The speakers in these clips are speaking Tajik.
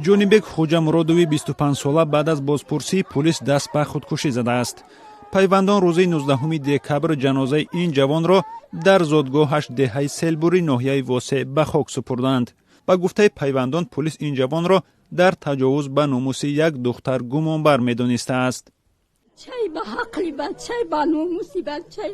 Ҷонибек Хуҷамуродови 25-сола баъд аз бозпурсии пулис даст ба худкушӣ задааст. Пайвандон рӯзи 19 декабр ҷанозаи ин ҷавонро дар зодгоҳаш, деҳаи Селбури ноҳияи Восе, ба хок супурданд. Ба гуфтаи пайвандон, пулис ин ҷавонро дар таҷовуз ба номуси як духтар гумонбар медонистааст. Чай ба ҳақли бачай, ба номуси бачай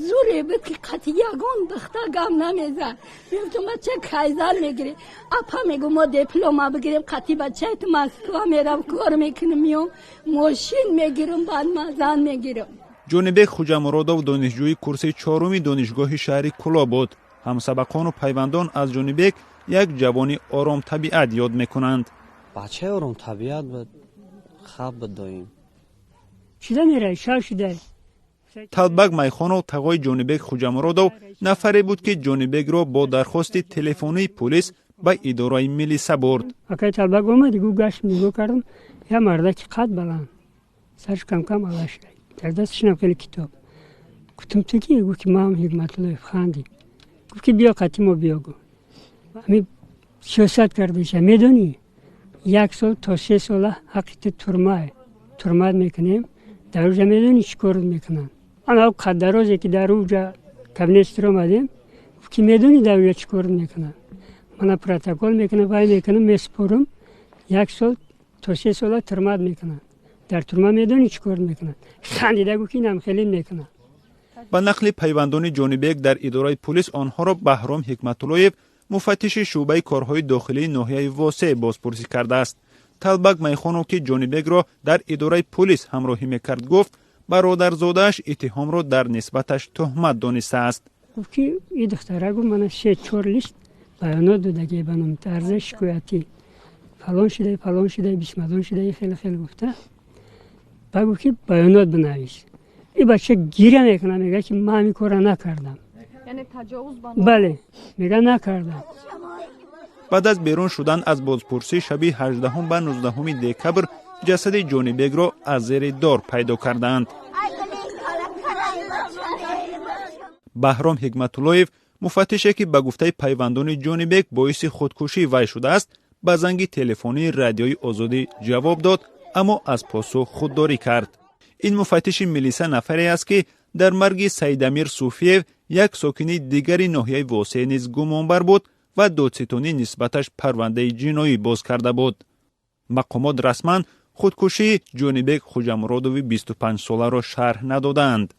зуре буд, ки қати ягон духта гам намезад. Мегуфтум: «Бача, кайзан мегире?» «Апа, — мегу, — мо диплома бигирем, қати бачаи ту Москва мерам, кор мекунам, миём, мошин мегирам, баъд ма зан мегирам». Ҷонибек Хуҷамуродов донишҷӯи курси чоруми донишгоҳи шаҳри Кӯлоб буд. Ҳамсабақону пайвандон аз Ҷонибек як ҷавони оромтабиат ёд мекунанд. Бачаи оромтабиат буд, хаб буд доим. Шуда мерай, шав шуда. Талбак Майхонов, тағои Ҷонибек Хуҷамуродов, нафаре буд, ки Ҷонибекро бо дархости телефонии пулис ба идораи милиса бурд. Акай Талбак омад, гу гашт, нигоҳ кардам, я мардаки қад баланд, сарш камкам ала шуда, дар дасташнам хеле китоб. Гуфтам: «Ту ки?» Гуфт ки маам Ҳикматуллоев. Хандид, гуфт ки биё қати мо, биё. Гу ҳами сиёсат кардаша, медонӣ, 1 сол то 3 сола ҳаққи ту турмае, турмат мекунем. Дар уҷа медонӣ чӣ кор мекунанд? Ана қаддарозе ки дар уҷа кабинет омадем, гуфт ки медонӣ, дар уҷа чӣ кор мекунанд? Мана протокол мекунам, вай мекунам, месупорам, 1 сол то 3 сола турмат мекунанд. Дар турма медонӣ чӣ кор мекунанд? Хандида гуфт ки инам хеле мекунанд. Ба нақли пайвандони Ҷонибек, дар идораи пулис онҳоро Баҳром Ҳикматуллоев, муфаттиши шӯъбаи корҳои дохилии ноҳияи Восе, бозпурсӣ кардааст. Талбак Майхонов, ки Ҷонибекро дар идораи пулис ҳамроҳӣ мекард, гуфт, бародарзодааш иттиҳомро дар нисбаташ туҳмат донистааст. Гуфт ки и духтара, гуфт, мана се чор лист баёнот додагӣ ба номи арзаи шикоятӣ, фалон шудай, фалон шудай, бисмадон шудай, хеле хеле гуфта. Ба гуфт ки баёнот бинавис. И бача гиря мекунад, мега ки ман ҳамин корро накардам. Бале, мега, накардам. Баъд аз берун шудан аз бозпурсӣ, шаби 18 ба 19 декабр ҷасади Ҷонибекро аз зери дор пайдо кардаанд. Баҳром Ҳикматуллоев, муфаттише, ки ба гуфтаи пайвандони Ҷонибек боиси худкушии вай шудааст, ба занги телефонии Радиои Озодӣ ҷавоб дод, аммо аз посух худдорӣ кард. Ин муфаттиши милиса нафаре аст, ки дар марги Саидамир Суфиев, як сокини дигари ноҳияи Восе, низ гумонбар буд ва додситонӣ нисбаташ парвандаи ҷиноӣ боз карда буд. Мақомот расман худкушии Ҷонибек Хуҷамуродови 25-соларо шарҳ надодаанд.